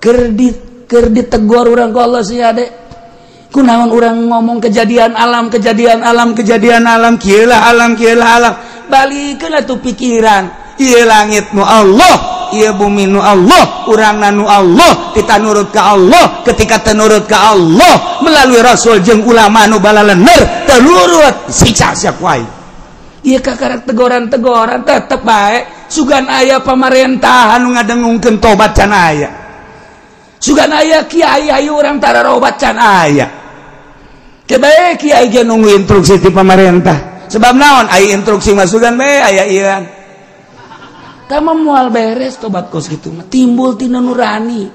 Keur ditegor urang ku Allah sih ade. Kunaon urang ngomong kejadian alam, kejadian alam, kejadian alam, kieu lah alam, kieu lah alam. Balikeun atuh pikiran. Ieu langit nu Allah, ieu bumi nu Allah, urangna nu Allah, kita nurut ka Allah, ketika tenurut ka Allah melalui rasul jeung ulama nu balalener, tenurut siksa sia ku aing. Ieu kakarak tegoran-tegoran tetep bae, sugan aya pamarentahan nu ngadengungkeun tobat can aya. Sugan aya kiai ayu urang tararobat can aya. Kebae kiai ge nunggu instruksi ti pamarentah. Sebab naon aya instruksi mah sugan bae aya ieu. Tama mual beres tobat kos gitu mah timbul tina nurani.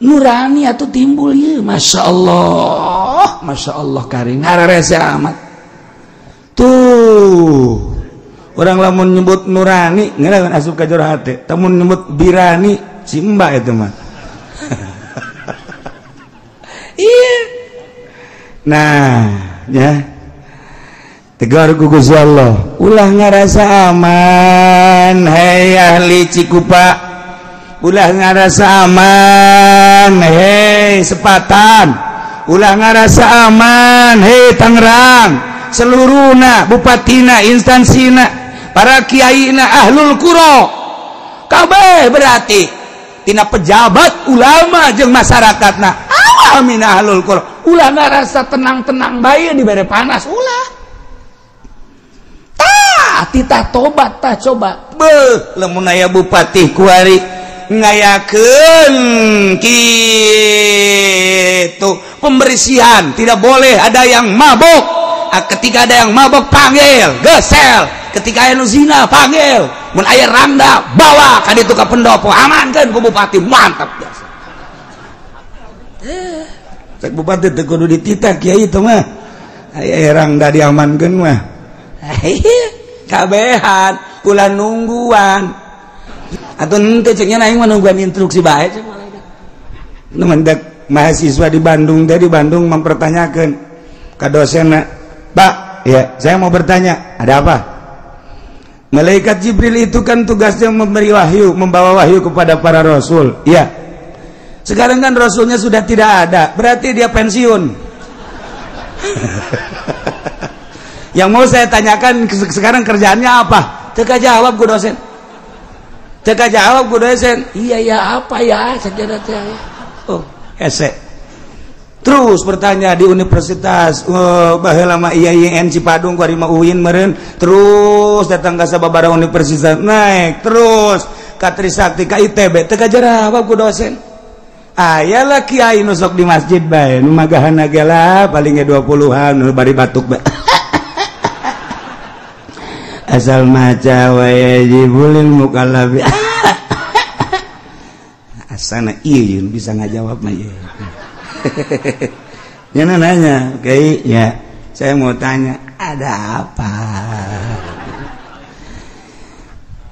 Nurani atuh timbul ieu masyaallah, masyaallah karing hararese amat. Tuh orang lamun nyebut nurani ngeunah asup ka jero hate, lamun nyebut birani si mbak itu mah. Iya. Nah, ya. Tegar ku Gusti Allah, ulah ngarasa aman hei ahli Cikupa, ulah ngarasa aman hei Sepatan, ulah ngarasa aman hei Tangerang, seluruhna bupatina, instansina, para kiaina, ahlul qura, kabeh berarti tina pejabat, ulama jeung masyarakatna, amin ahlul qura, ulah ngarasa tenang-tenang bae dibere panas, ulah. Titah tobat tah coba beuh lamun aya bupati kuari ngayakeun kitu pembersihan, tidak boleh ada yang mabok. Ketika ada yang mabok panggil, gesel. Ketika aya nu zina panggil, mun aya rangda bawa ka ditu ka pendopo, amankeun ku bupati, mantap biasa. Cek bupati teu kudu dititah kiai teh mah. Aya rangda diamankeun mah. Kabehan ulah nungguan atau henteu ceknya aing mah nungguan instruksi bae cek malaikat. Nu mendak mahasiswa di Bandung teh di Bandung mempertanyakeun ka dosenna, "Pak, ya, saya mau bertanya, ada apa?" Malaikat Jibril itu kan tugasnya memberi wahyu, membawa wahyu kepada para rasul. Iya. Sekarang kan rasulnya sudah tidak ada, berarti dia pensiun. Yang mau saya tanyakan sekarang kerjaannya apa? Teka jawab ku dosen. Teka jawab ku dosen. Iya ya apa ya? Saya teh. Oh, hese. Terus bertanya di universitas, oh, baheula mah IAIN Cipadung kuari mah UIN meureun, terus datang ka sababaraha universitas naik, terus ka Trisakti ka ITB, teka jawab ku dosen. Aya lah kiai nu sok di masjid bae, nu magahana ge lah paling ge 20-an nu bari batuk bae. Asal maca wa yajibulil mukallafi. Asana ieu bisa ngajawab mah ieu. Nya nanya, "Kiai, ya, saya mau tanya, ada apa?"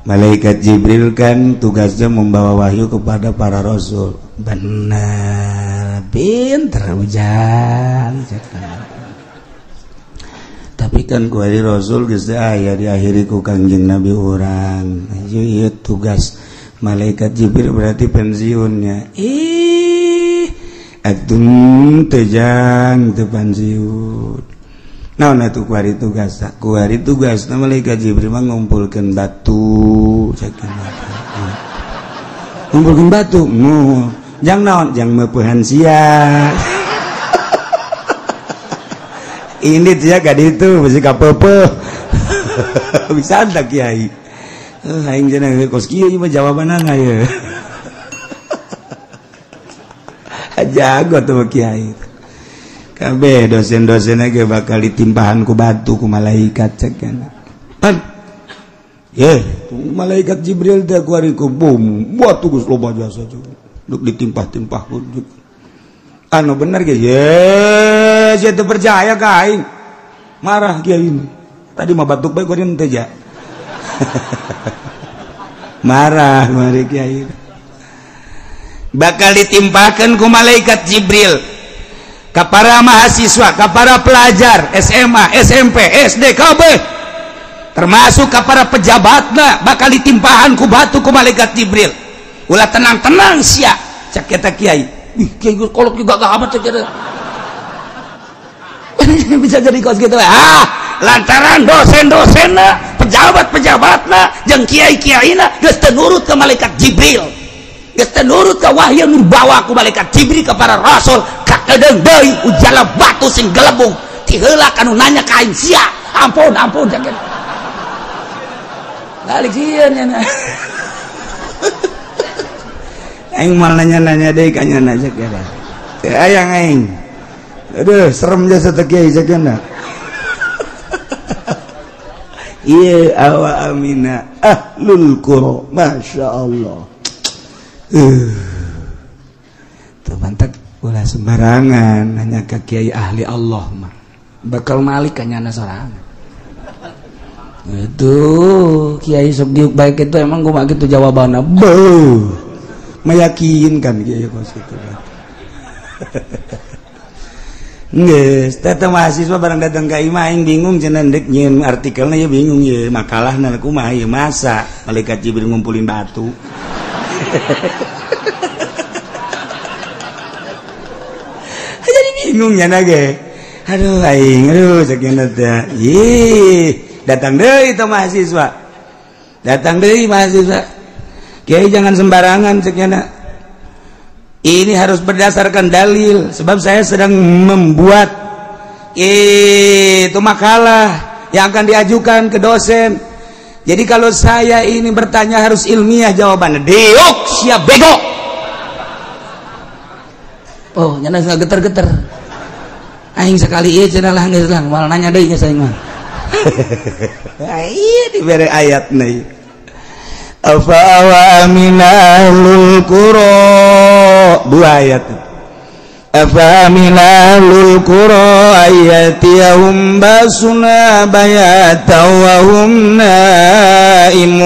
Malaikat Jibril kan tugasnya membawa wahyu kepada para rasul. Benar, pinter ujang. Tapi kan kuari rasul geus aya diakhiri ku Kangjeng Nabi urang. Ieu tugas malaikat Jibril berarti pensiunnya. Ih, atuh teu jang teu pensiun. Naon atuh kuari tugas? Kuari tugasna malaikat Jibril mah ngumpulkeun batu, cek ngumpulkeun batu. Nu, jang naon? Jang meupehan sia. Ini dia gak itu mesti kapepe. Bisa tak kiai? Aing cenah kos kieu mah jawabanana ye. Jago tuh kiai. Kabeh dosen-dosenna ge bakal ditimpahan ku batu ku malaikat cek kana. Pan. Ye, malaikat Jibril teh kuari ku bom, batu geus loba jasa duk ditimpah-timpah ku. Anu bener ge, ye, saya teu percaya ka aing. Marah kiai ini. Tadi mah batuk bae kuari teh ja. Marah mari kiai. Bakal ditimpakan ku malaikat Jibril ka para mahasiswa, ka para pelajar SMA, SMP, SD, KB, termasuk ka para pejabatna bakal ditimpahan ku batu ku malaikat Jibril. Ulah tenang-tenang sia. Cek eta kiai. Ih, kiai kolot juga gak amat cek eta. Bisa jadi kos gitu. Ah, lantaran dosen-dosenna, pejabat-pejabatna, jeung kiai-kiaina geus teu nurut ke malaikat Jibril. Geus teu nurut ka wahyu nu dibawa ku malaikat Jibril ke para rasul, kakedeung deui ujala batu sing gelebung. Ti heula kanu nanya ka aing sia. Ampun, ampun cek eta. Balik sieun nya. Aing mal nanya-nanya deui ka nya cek eta. Teu hayang aing. Aduh, serem jasa teh kiai cek eta. Iya awa amina ahlul qura, masya Allah. Tuh mantak ulah sembarangan nanya ke kiai ahli Allah mah. Bakal malik kanyana sorangan. Itu kiai sok diuk baik itu emang gua mah gitu jawabanna. Beuh. Meyakinkan kiai kos kitu. Geus, teh mahasiswa barang datang ka imah aing bingung cenah deuk nyieun artikelna ya bingung ye makalahna kumaha ieu masa malaikat Jibril ngumpulin batu. Jadi bingung nya ge. Aduh aing, aduh sakieu teh. Ih, datang deui teh mahasiswa. Datang deui mahasiswa. Kiai jangan sembarangan cek nya. Ini harus berdasarkan dalil, sebab saya sedang membuat itu makalah yang akan diajukan ke dosen. Jadi kalau saya ini bertanya harus ilmiah jawabannya. Diuk siap bego. Oh, nyana geter-geter. Aing sekali ieu cenah lah geus lah, moal nanya deui geus aing mah. Ieu dibere ayatna ieu. Afa wa amina ahlul qura, dua ayat. Afa amina ahlul qura ayatiyahum basuna bayata wa hum naimun.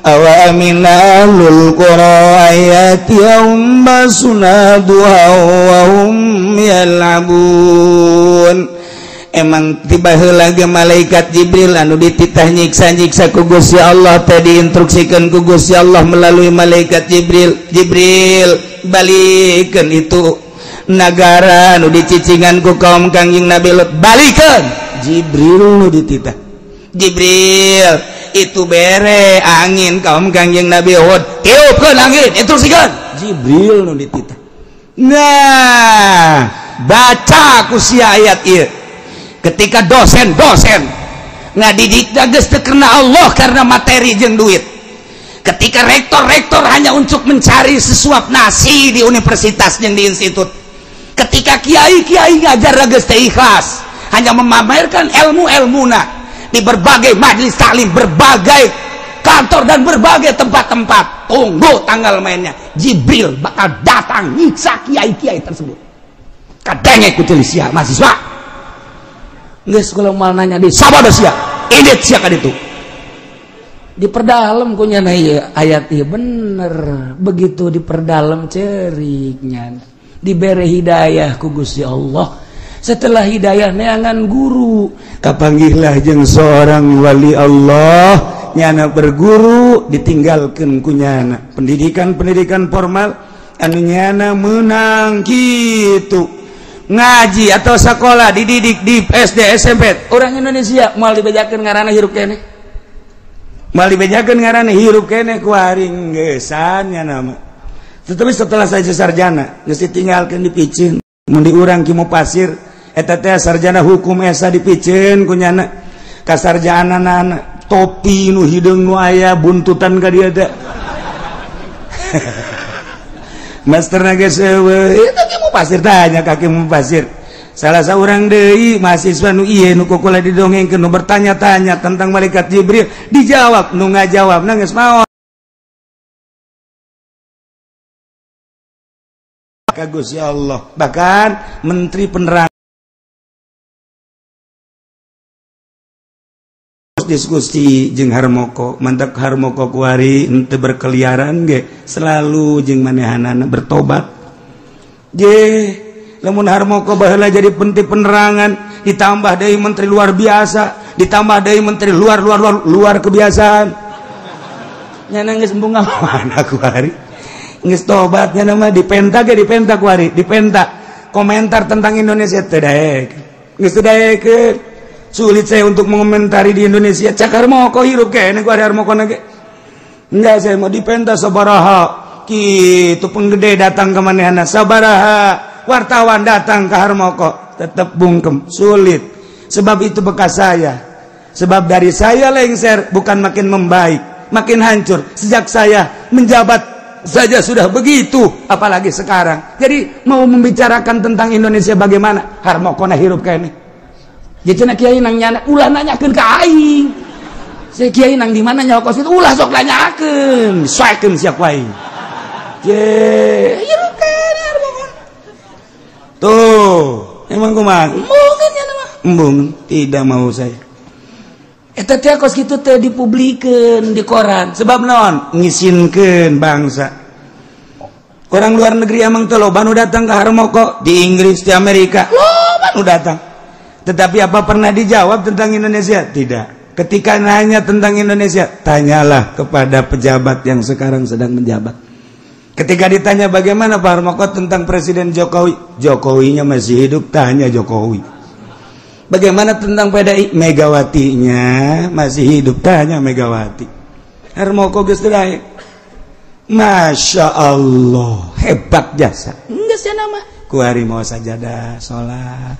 Awa amina ahlul qura ayatiyahum basuna duha wa hum yal'abun. Emang tiba heula ge malaikat Jibril anu dititah nyiksa-nyiksa ku Gusti Allah teh diinstruksikeun ku Gusti Allah melalui malaikat Jibril. Jibril balikeun itu nagara anu dicicingan ku kaum Kangjeng Nabi Lut, balikeun. Jibril nu dititah. Jibril itu bere angin kaum Kangjeng Nabi Hud, tiupkeun angin, instruksikeun. Jibril nu dititah. Nah, baca ku sia ayat ieu. Ketika dosen-dosen ngadidik geus teu karena Allah karena materi jeung duit. Ketika rektor-rektor hanya untuk mencari sesuap nasi di universitas jeung di institut. Ketika kiai-kiai ngajar geus teu ikhlas, hanya memamerkan ilmu-ilmuna di berbagai majelis taklim, berbagai kantor dan berbagai tempat-tempat. Tunggu tanggal mainnya, Jibril bakal datang nyiksa kiai-kiai tersebut. Kadenge ku sia mahasiswa. Geus kula moal nanya di sabodo sia, indit sia ka ditu. Diperdalam ku nya ieu ayat ieu bener, begitu diperdalam ceriknya. Dibere hidayah ku Gusti Allah. Setelah hidayah neangan guru, kapanggihlah jeung seorang wali Allah, nyana berguru ditinggalkeun ku nyana. Pendidikan-pendidikan formal anu nyana meunang kitu. Ngaji atau sekolah dididik di SD SMP orang Indonesia moal dibejakeun ngaranna hirup keneh, moal dibejakeun ngaranna hirup keneh ku aring geusan nya nama. Tetapi setelah saya sarjana geus ditinggalkeun dipiceun mun di urang ki pasir eta teh sarjana hukum esa dipiceun ku nyana kasarjanana topi nu hideung nu aya buntutan ka dieu teh. Master geus eueuh eta ki pasir tanya kaki mu pasir. Salah seorang deui mahasiswa nu ieu nu kukula didongengkeun nu bertanya-tanya tentang malaikat Jibril dijawab nu ngajawab geus maot ka Gusti Allah. Bahkan menteri penerangan diskusi jeung Harmoko, mantak Harmoko kuari henteu berkeliaran ge selalu jeung manehanana bertobat. Je lamun Harmoko baheula jadi menteri penerangan, ditambah deui menteri luar biasa, ditambah deui menteri luar luar luar luar kebiasaan. Nya geus embung mana kuari. Geus tobatnya nama dipenta ge dipenta kuari, dipenta komentar tentang Indonesia teu daek. Geus teu daekeun. Sulit saya untuk mengomentari di Indonesia. Cakar moko hirup keneh kuari harmokona ge. Enggak, saya mau dipenta sabaraha. Kitu penggede datang ke manehna sabaraha, wartawan datang ke Harmoko, tetap bungkem, sulit. Sebab itu bekas saya. Sebab dari saya lengser bukan makin membaik, makin hancur. Sejak saya menjabat saja sudah begitu, apalagi sekarang. Jadi mau membicarakan tentang Indonesia bagaimana? Harmokona hirup keneh. Jadi cenah kiai nang nyana ulah nanyakeun ka aing. Saya kiai nang di mana nyawa kos itu ulah sok nanyakeun, soekeun sia ku aing. Ye, hirup keneh Harmokona. Tuh, emang kumaha? Embungeun nya mah. Embung, tidak mau saya. Eta teh kos kitu teh dipublikeun di koran. Sebab naon? Ngisinkeun bangsa. Orang luar negeri emang teh loba nu datang ke Harmoko, di Inggris, di Amerika, loba nu datang. Tetapi apa pernah dijawab tentang Indonesia? Tidak. Ketika nanya tentang Indonesia, tanyalah kepada pejabat yang sekarang sedang menjabat. Ketika ditanya bagaimana Pak Harmoko tentang Presiden Jokowi, Jokowinya masih hidup, tanya Jokowi. Bagaimana tentang PDI? Megawatinya masih hidup, tanya Megawati. Harmoko geus teu daek. Masya Allah, hebat jasa. Geus sia nama. Kuari mau sajadah, salat.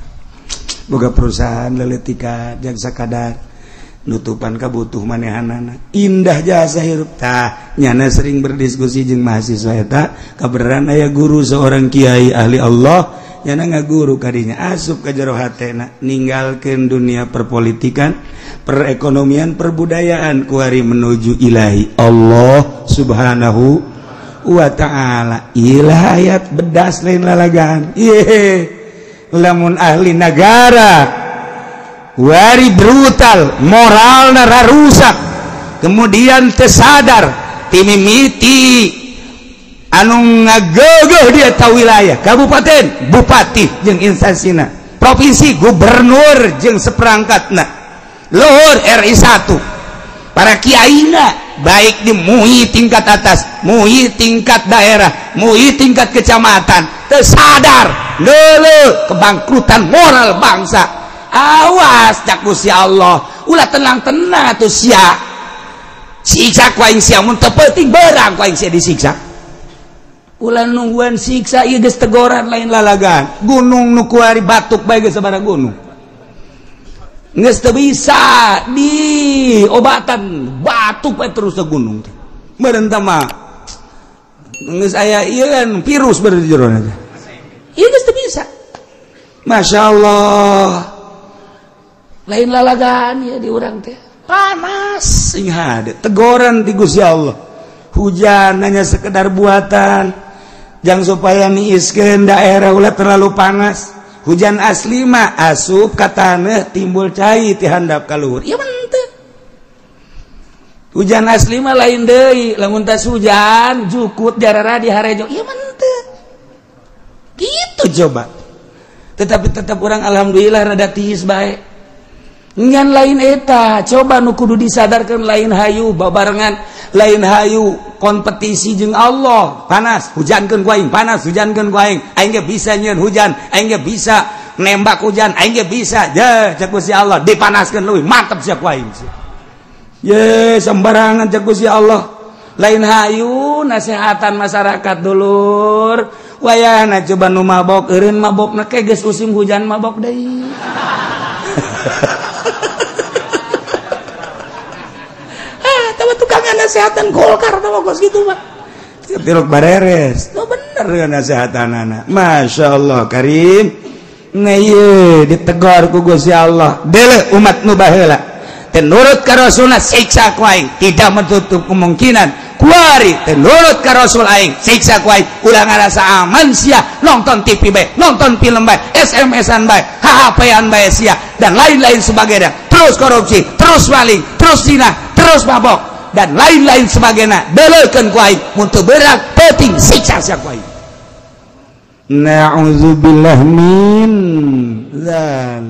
Boga perusahaan leuleutikan jang sakadar nutupan kabutuh manehanana. Indah jasa hirup. Tah, nyana sering berdiskusi jeung mahasiswa eta, kabeneran aya guru seorang kiai ahli Allah. Nyana ngaguru kadinya asup ka jero hatena ninggalkeun dunia perpolitikan, perekonomian, perbudayaan kuari menuju ilahi Allah Subhanahu wa ta'ala. Ilah ayat bedas lain lalagaan. Ye, lamun ahli negara kuari brutal, moralna rusak, kemudian tersadar timimiti anu ngagegeh dia tahu wilayah kabupaten, bupati jeung instansina, provinsi gubernur jeung seperangkatna, luhur RI 1, para kiaina baik di MUI tingkat atas, MUI tingkat daerah, MUI tingkat kecamatan, tersadar leuleuh kebangkrutan moral bangsa. Awas cak Gusti Allah, ulah tenang-tenang atuh sia. Siksa ku aing sia mun teu penting berang ku aing sia disiksa. Ulah nungguan siksa ieu geus tegoran lain lalagan. Gunung nu kuari batuk bae geus sabaraha gunung. Geus teu bisa di obatan batuk bae terus ke gunung teh. Meureun tah mah geus aya ieu kan virus beureun di jero teh. Ieu geus teu bisa. Masya Allah. Lain lalagan ya di urang teh. Panas sing hade tegoran ti Gusti Allah. Hujan hanya sekedar buatan, jangan supaya niiskeun daerah ulah terlalu panas. Hujan asli mah asup ka taneuh timbul cai ti handap ka luhur. Ieu mah henteu. Hujan asli mah lain deui, lamun tas hujan jukut jarara di harejo. Ieu mah henteu. Gitu coba. Tetapi tetap orang alhamdulillah rada tiis bae. Ngan lain eta, coba nu kudu disadarkan lain hayu babarengan, lain hayu kompetisi jeung Allah. Panas, hujankeun ku aing, panas, hujankeun ku aing. Aing ge bisa nyieun hujan, aing ge bisa nembak hujan, aing ge bisa. Je, cek Gusti Allah, dipanaskeun leuwih mantep sia ku aing. Ye, sembarangan cek Gusti Allah. Lain hayu nasehatan masyarakat dulur. Wayahna coba nu mabok, eureun mabokna ke geus musim hujan mabok deui. Tukang nasehatan Golkar tau kos gitu mah. Tirok bareres. Oh bener dengan nasehatan anak. Masya Allah Karim. Nah ieu ditegor ku Gusti Allah. Deuleu umat nu baheula. Teu nurut ka Rasulna siksa ku aing. Tidak menutup kemungkinan. Kuari teu nurut ka Rasul aing siksa ku aing. Ulah ngarasa aman sia nonton TV bae, nonton film bae, SMS-an bae, HP-an bae sia dan lain-lain sebagainya. Terus korupsi, terus maling, terus zina, terus mabok dan lain-lain sebagainya. Beleukeun ku aing mun teu beurang peuting siksa sia ku aing. Na'udzubillah min dzalik.